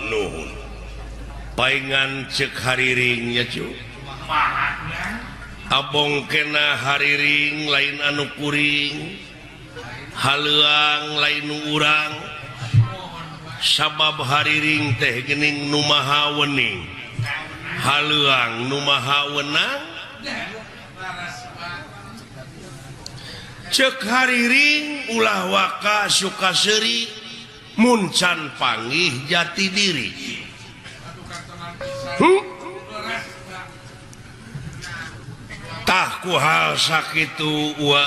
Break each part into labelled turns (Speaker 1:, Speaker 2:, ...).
Speaker 1: Nuhun paingan cek hariring ya cu abong kena hariring lain anu kuring haleuang lain nu urang sabab hariring teh geuning nu maha wening haleuang nu maha wenang cek hariring ulah waka suka seuri mun can panggih jati diri. Tah ku hal sakitu wa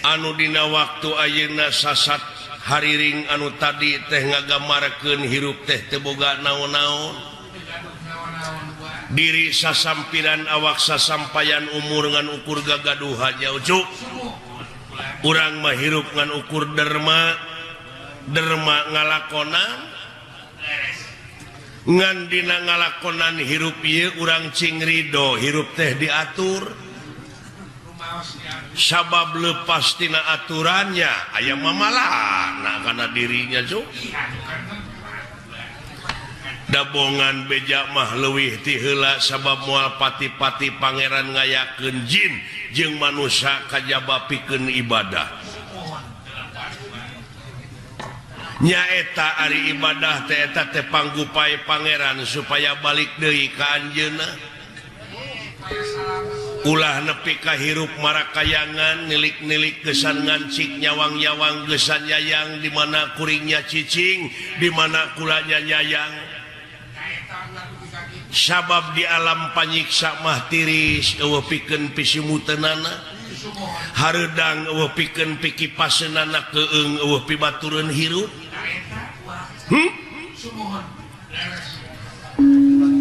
Speaker 1: anu dina waktu ayeuna sasat hariring anu tadi teh ngagamarkeun hirup teh teu boga naon-naon diri sasampiran awak sasampayan umur ngan ukur gagaduhan nya ucu urang mah hirup ngan ukur derma derma ngalakonan ngan dina ngalakonan hirup ieu urang cing ridho hirup teh diatur sabab lepas tina aturannya aya mamalana kana dirinya cu dabongan beja mah leuwih ti heula sabab moal pati-pati pangeran ngayakeun jin jeung manusia kajaba pikeun ibadah nyaeta ari ibadah teh eta teh panggupai pangeran supaya balik deui ka anjeunna ulah nepi ka hirup marakayangan nilik-nilik gesan ngancik nyawang-nyawang gesan nyayang di mana kuringnya cicing di mana kulanya nyayang sabab di alam panyiksa mah tiris eueuh pikeun pisimuteunana hareudang eueuh pikeun pikipaseunana keung eueuh pibatureun hirup.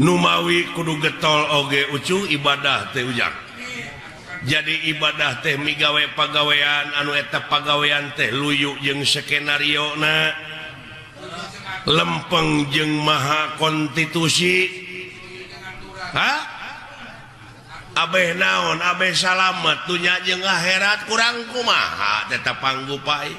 Speaker 1: Numawi kudu getol oge ucu ibadah teh ujang. Jadi ibadah teh migawe pagawean anu eta pagawean teh luyu jeung skenario na lempeng jeung maha konstitusi. Hah? Abeh naon abeh salamet dunya jeung akhirat kurang kumaha tetep panggupai.